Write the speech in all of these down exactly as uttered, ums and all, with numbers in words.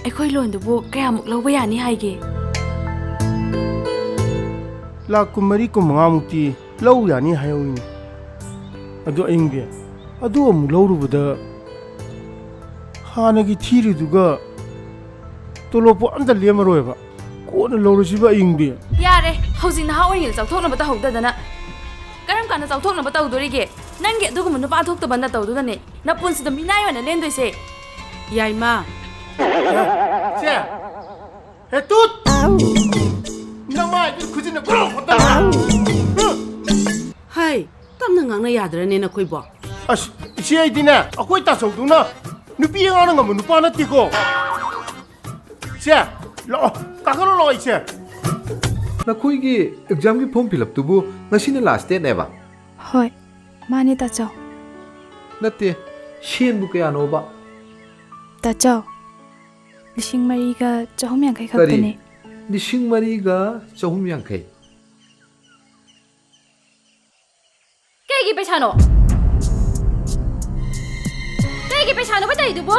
ꯑꯩꯈꯣꯏ ꯂꯣꯟꯗꯨꯕꯨ ꯀꯌꯥꯃꯨꯛ ꯂꯧꯕ ꯌꯥꯅꯤ ꯍꯥꯏꯒꯦ? ꯂꯥꯛ ꯀꯨꯟꯃꯔꯤ, ꯀꯨꯟꯃꯉꯥꯃꯨꯛꯇꯤ ꯂꯧ ꯌꯥꯅꯤ ꯍꯥꯏꯍꯧꯋꯤꯅꯦ꯫ ꯑꯗꯨ ꯑꯌꯤꯡꯕꯤ, ꯑꯗꯨ ꯑꯃꯨꯛ ꯂꯧꯔꯨꯕꯗ ꯍꯥꯟꯅꯒꯤ ꯊꯤꯔꯤꯗꯨꯒ ꯇꯣꯂꯣꯞꯄꯨ ꯑꯝꯇ ꯂꯦꯝꯃꯔꯣꯏꯕ꯫ ꯀꯣꯟꯅ ꯂꯧꯔꯁꯤꯕ ꯑꯌꯤꯡꯕꯤ꯫ ꯌꯥꯔꯦ, ꯍꯧꯖꯤꯛ ꯅꯍꯥ ꯑꯣꯏꯔꯤꯉꯩꯗ ꯆꯥꯎꯊꯣꯛꯅꯕ ꯇꯧꯍꯧꯗꯗꯅ ꯀꯔꯝ ꯀꯥꯟꯗ ꯆꯥꯎꯊꯣꯛꯅꯕ ꯇꯧꯗꯣꯔꯤꯒꯦ? ꯅꯪꯒꯤ ꯑꯗꯨꯒꯨꯝꯕ ꯅꯨꯄꯥ ꯊꯣꯛꯇꯕ ꯅꯇꯧꯗꯨꯅꯅꯦ ꯅꯄꯨꯟꯁꯤꯗ ꯃꯤꯅꯥꯏ ꯑꯣꯏꯅ ꯂꯦꯟꯗꯣꯏꯁꯦ꯫ ꯌꯥꯏꯃ꯫ ꯆꯦ! ꯍꯦ ꯇꯨꯠ! ꯅꯃꯥꯏꯗꯨ ꯈꯨꯖꯤꯟꯅ ꯒ꯭ꯔꯣ ꯈꯣꯠꯇꯅ! ꯍꯩ, ꯇꯞꯅ ꯉꯥꯡꯅ ꯌꯥꯗ꯭ꯔꯅꯦ ꯅꯈꯣꯏꯕꯣ? ꯑꯁ, ꯏꯆꯦ, ꯑꯩꯗꯤꯅꯦ, ꯑꯩꯈꯣꯏ ꯇꯥꯆꯧꯗꯨꯅ ꯅꯨꯄꯤ ꯑꯉꯥꯡꯅ ꯉꯝꯕ ꯅꯨꯄꯥ ꯅꯠꯇꯦꯀꯣ꯫ ꯏꯆꯦ, ꯂꯥꯛꯑꯣ, ꯀꯥꯈꯠꯂꯣ, ꯂꯥꯛꯑꯣ, ꯏꯆꯦ꯫ ꯅꯈꯣꯏꯒꯤ ꯑꯦꯛꯖꯥꯝꯒꯤ ꯐꯣꯔꯝ ꯐꯤꯜ ꯑꯞꯇꯨꯕꯨ ꯉꯁꯤꯅ ꯂꯥꯁ ꯗꯦꯠꯅꯦꯕ? ꯍꯣꯏ, ꯃꯥꯅꯦ, ꯇꯥꯆꯧ꯫ ꯅꯠꯇꯦ, ꯁꯦꯟꯕꯨ ꯀꯌꯥꯅꯣꯕ? ꯇꯥꯆꯧ, ꯂꯤꯁꯤꯡ ꯃꯔꯤꯒ ꯆꯍꯨꯝ ꯌꯥꯡꯈꯩ ꯀꯔꯤ? ꯈꯛꯇꯅꯦ꯫ ꯂꯤꯁꯤꯡ ꯃꯔꯤꯒ ꯆꯍꯨꯝ ꯌꯥꯡꯈꯩ? ꯀꯩꯒꯤ ꯄꯩꯁꯥꯅꯣ? ꯀꯩꯒꯤ ꯄꯩꯁꯥꯅꯣꯕ ꯇꯧꯔꯤꯗꯨꯕꯣ?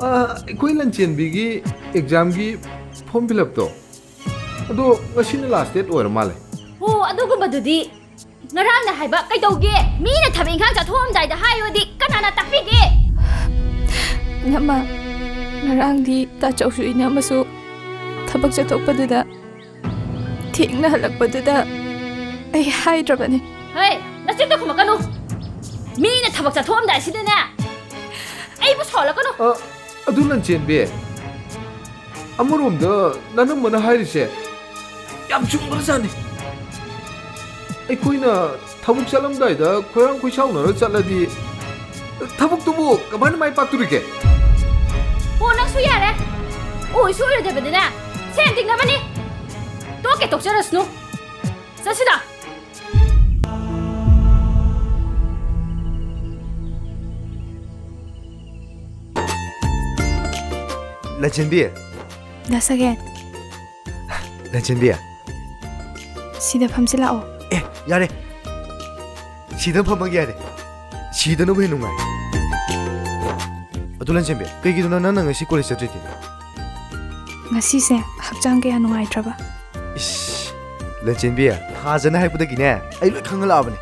ꯑ, ꯑꯩꯈꯣꯏ ꯂꯟꯆꯦꯟꯕꯤꯒꯤ ꯑꯦꯛꯖꯥꯝꯒꯤ ꯐꯣꯔꯝ ꯐꯤꯜ ꯑꯞꯇꯣ, ꯑꯗꯣ ꯉꯁꯤꯅ ꯂꯥꯁ ꯗꯦꯠ ꯑꯣꯏꯔ ꯃꯥꯜꯂꯦ꯫ ꯑꯣ, ꯑꯗꯨꯒꯨꯝꯕꯗꯨꯗꯤ ꯉꯔꯥꯡꯅ ꯍꯥꯏꯕ ꯀꯩꯗꯧꯒꯦ? ꯃꯤꯅ ꯊꯕꯛ ꯏꯪꯈꯥꯡ ꯆꯠꯊꯣꯛꯑꯝꯗꯥꯏꯗ ꯍꯥꯏꯌꯣꯗꯤ ꯀꯅꯥꯅ ꯇꯥꯛꯄꯤꯒꯦ? ꯏꯅꯝꯃ, ꯉꯔꯥꯡꯗꯤ ꯇꯥꯆꯧꯁꯨ ꯏꯅꯝꯃꯁꯨ ꯊꯕꯛ ꯆꯠꯊꯣꯛꯄꯗꯨꯗ, ꯊꯦꯡꯅ ꯍꯜꯂꯛꯄꯗꯨꯗ ꯑꯩ ꯍꯥꯏꯗ꯭ꯔꯕꯅꯤ꯫ ꯍꯩ, ꯅꯆꯤꯟꯗꯣ ꯈꯨꯝꯃꯛꯀꯅꯨ꯫ ꯃꯤꯅ ꯊꯕꯛ ꯆꯠꯊꯣꯛꯑꯝꯗꯥꯏꯁꯤꯗꯅꯦ ꯑꯩꯕꯨ ꯁꯥꯎꯍꯜꯂꯛꯀꯅꯨ꯫ ꯑ, ꯑꯗꯨ ꯂꯟꯆꯦꯟꯕꯤ, ꯑꯃꯔꯣꯝꯗ ꯅꯅꯝꯃꯅ ꯍꯥꯏꯔꯤꯁꯦ ꯌꯥꯝ ꯆꯨꯝꯈ꯭ꯔꯖꯥꯠꯅꯤ꯫ ꯑꯩꯈꯣꯏꯅ ꯊꯕꯛ ꯆꯠꯂꯝꯗꯥꯏꯗ ꯈꯣꯏꯔꯥꯡ ꯈꯣꯏꯁꯥꯎꯅꯔ ꯆꯠꯂꯗꯤ ꯊꯕꯛꯇꯨꯕꯨ ꯀꯃꯥꯏꯅ ꯃꯥꯏ ꯄꯥꯛꯇꯣꯔꯤꯒꯦ? ꯑꯣ, ꯅꯪꯁꯨ ꯌꯥꯔꯦ꯫ ꯑꯣꯏꯁꯨ ꯑꯣꯏꯔꯣꯏꯗꯕꯗꯅꯦ ꯁꯦꯟ ꯇꯤꯡꯅꯕꯅꯤ꯫ ꯇꯣꯛꯀꯦ ꯇꯣꯛꯆꯔꯁꯅꯨ꯫ ꯆꯠꯁꯤꯗ꯫ ꯂꯟꯆꯦꯟꯕꯤ꯫ ꯗꯥ ꯁꯒꯦꯟ꯫ ꯂꯟꯆꯦꯟꯕꯤ꯫ ꯁꯤꯗ ꯐꯝꯁꯤ ꯂꯥꯛꯑꯣ꯫ ꯑꯦ, ꯌꯥꯔꯦ꯫ ꯁꯤꯗ ꯐꯝꯃꯒꯦ ꯌꯥꯔꯦ꯫ ꯁꯤꯗꯅꯕꯨ ꯍꯦꯟꯅ ꯅꯨꯡꯉꯥꯏ꯫ ꯑꯗꯨ ꯂꯟꯆꯦꯟꯕꯤ, ꯀꯩꯒꯤꯅꯣ ꯅꯪꯅ ꯉꯁꯤ ꯀꯣꯂꯦꯖ ꯆꯠꯇ꯭ꯔꯤꯗꯤ? ꯉꯁꯤꯁꯦ ꯍꯛꯆꯥꯡ ꯀꯌꯥ ꯅꯨꯡꯉꯥꯏꯇ꯭ꯔꯕ꯫ ꯏꯁ, ꯂꯟꯆꯦꯟꯕꯤ, ꯊꯥꯖꯅ ꯍꯥꯏꯔꯛꯄꯗꯒꯤꯅꯦ ꯑꯩ ꯂꯣꯏ ꯈꯪꯍꯜꯂꯛꯑꯕꯅꯦ꯫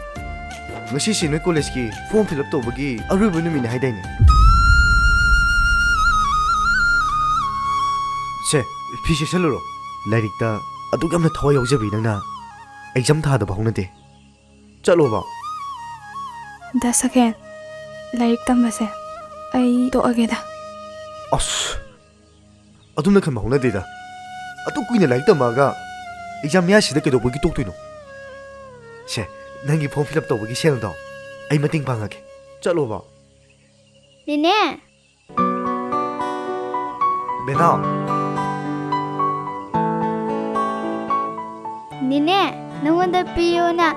ꯉꯁꯤꯁꯦ ꯅꯣꯏ ꯀꯣꯂꯦꯖꯀꯤ ꯐꯣꯔꯝ ꯐꯤꯜ ꯑꯞ ꯇꯧꯕꯒꯤ ꯑꯔꯣꯏꯕ ꯅꯨꯃꯤꯠꯅꯦ ꯍꯥꯏꯗꯥꯏꯅꯦ? ꯁꯦ, ꯐꯤ ꯁꯦꯠꯆꯜꯂꯨꯔꯣ꯫ ꯂꯥꯏꯔꯤꯛꯇ ꯑꯗꯨꯛ ꯌꯥꯝꯅ ꯊꯋꯥꯏ ꯌꯥꯎꯖꯕꯤ ꯅꯪꯅ ꯑꯦꯛꯖꯥꯝ ꯊꯥꯗꯕ ꯍꯧꯅꯗꯦ꯫ ꯆꯠꯂꯣꯕ꯫ ꯗꯥ ꯁꯀꯦꯟ, ꯂꯥꯏꯔꯤꯛ ꯇꯝꯕꯁꯦ ꯑꯩ ꯇꯣꯛꯑꯒꯦꯗ꯫ ꯑꯁ, ꯑꯗꯨꯝꯅ ꯈꯟꯕ ꯍꯧꯅꯗꯦꯗ꯫ ꯑꯗꯨꯛ ꯀꯨꯏꯅ ꯂꯥꯏꯔꯤꯛ ꯇꯝꯃꯛꯑꯒ ꯑꯦꯛꯖꯥꯝ ꯃꯌꯥꯁꯤꯗ ꯀꯩꯗꯧꯕꯒꯤ ꯇꯣꯛꯇꯣꯏꯅꯣ? ꯁꯦ, ꯅꯪꯒꯤ ꯐꯣꯔꯝ ꯐꯤꯜ ꯑꯞ ꯇꯧꯕꯒꯤ ꯁꯦꯜꯗꯣ ꯑꯩ ꯃꯇꯦꯡ ꯄꯥꯡꯉꯒꯦ꯫ ꯆꯠꯂꯣꯕ꯫ ꯅꯦꯅꯦ꯫ ꯕꯦꯅꯥꯎ꯫ ꯅꯦꯅꯦ, ꯅꯉꯣꯟꯗ ꯄꯤꯌꯣꯅ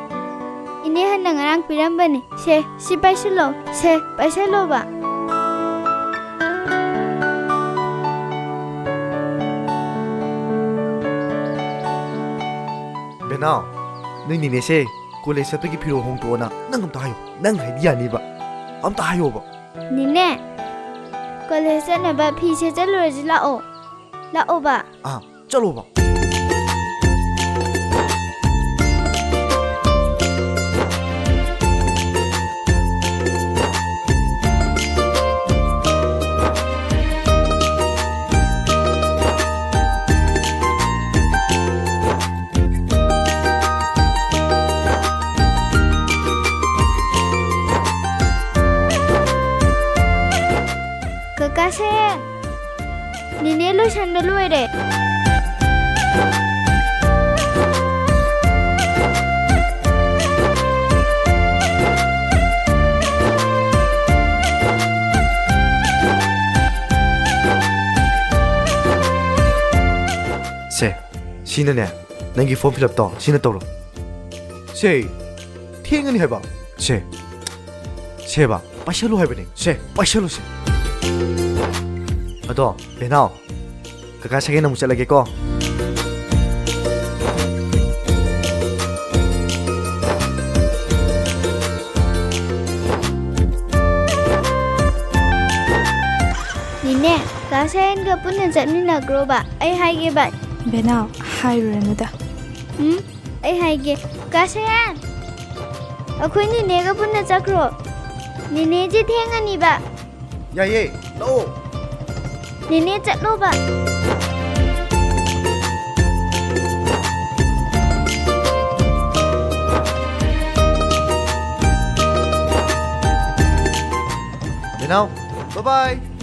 ꯏꯅꯦ ꯍꯟꯅ ꯉꯔꯥꯡ ꯄꯤꯔꯝꯕꯅꯤ꯫ ꯁꯦ, ꯁꯤ ꯄꯥꯏꯁꯤꯜꯂꯣ꯫ ꯁꯦ, ꯄꯥꯏꯁꯤꯜꯂꯣꯕ꯫ ꯕꯦꯅꯥꯎ, ꯅꯣꯏ ꯅꯦꯅꯦꯁꯦ ꯀꯣꯂꯦꯖ ꯆꯠꯄꯒꯤ ꯐꯤꯔꯣꯜ ꯍꯣꯡꯗꯣꯛꯑꯣꯅ ꯅꯪ ꯑꯝꯇ ꯍꯥꯏꯌꯣ꯫ ꯅꯪ ꯍꯥꯏꯗꯤ ꯌꯥꯅꯤꯕ꯫ ꯑꯝꯇ ꯍꯥꯏꯌꯣꯕ꯫ ꯅꯦꯅꯦ, ꯀꯣꯂꯦꯖ ꯆꯠꯅꯕ ꯐꯤ ꯁꯦꯠꯆꯜꯂꯨꯔꯁꯤ ꯂꯥꯛꯑꯣ꯫ ꯂꯥꯛꯑꯣꯕ꯫ ꯑꯥ, ꯆꯠꯂꯣꯕ꯫ ꯀꯀꯥ ꯁꯦ, ꯅꯦꯅꯦ ꯂꯣꯏꯁꯟꯕ ꯂꯣꯏꯔꯦ꯫ ꯁꯦ, ꯁꯤꯅꯅꯦ, ꯅꯪꯒꯤ ꯐꯣꯔꯝ ꯐꯤꯜ ꯑꯞꯇꯣ ꯁꯤꯅ ꯇꯧꯔꯣ꯫ ꯁꯦ, ꯊꯦꯡꯉꯅꯤ ꯍꯥꯏꯕ꯫ ꯁꯦ, ꯁꯦꯕ, ꯄꯥꯏꯁꯜꯂꯨ ꯍꯥꯏꯕꯅꯦ꯫ ꯁꯦ, ꯄꯥꯏꯁꯜꯂꯨ ꯁꯦ꯫ ꯑꯗꯣ, ꯕꯦꯅꯥꯎ, ꯀꯀꯥ ꯁꯦꯀꯦꯟ ꯑꯃꯨꯛ ꯆꯠꯂꯒꯦꯀꯣ꯫ ꯀꯥ ꯁꯌꯥꯟꯒ ꯄꯨꯟꯅ ꯆꯠꯃꯤꯟꯅꯈ꯭ꯔꯣꯕ꯫ ꯑꯩ ꯍꯥꯏꯒꯦꯕ꯫ ꯕꯦꯅꯥꯎ, ꯍꯥꯏꯔꯨꯔꯅꯨꯗ꯫ ꯎꯝ, ꯑꯩ ꯍꯥꯏꯒꯦ꯫ ꯀꯥ ꯁꯌꯥꯟ, ꯑꯩꯈꯣꯏ ꯅꯦꯅꯦꯒ ꯄꯨꯟꯅ ꯆꯠꯈ꯭ꯔꯣ꯫ ꯅꯦꯅꯦꯁꯦ ꯊꯦꯡꯉꯅꯤꯕ꯫ ꯌꯥꯏꯌꯦ, ꯂꯥꯛꯑꯣ꯫ ꯅꯦꯅꯦ, ꯆꯠꯂꯣꯕ꯫ ꯕꯦꯅꯥꯎ, bye bye꯫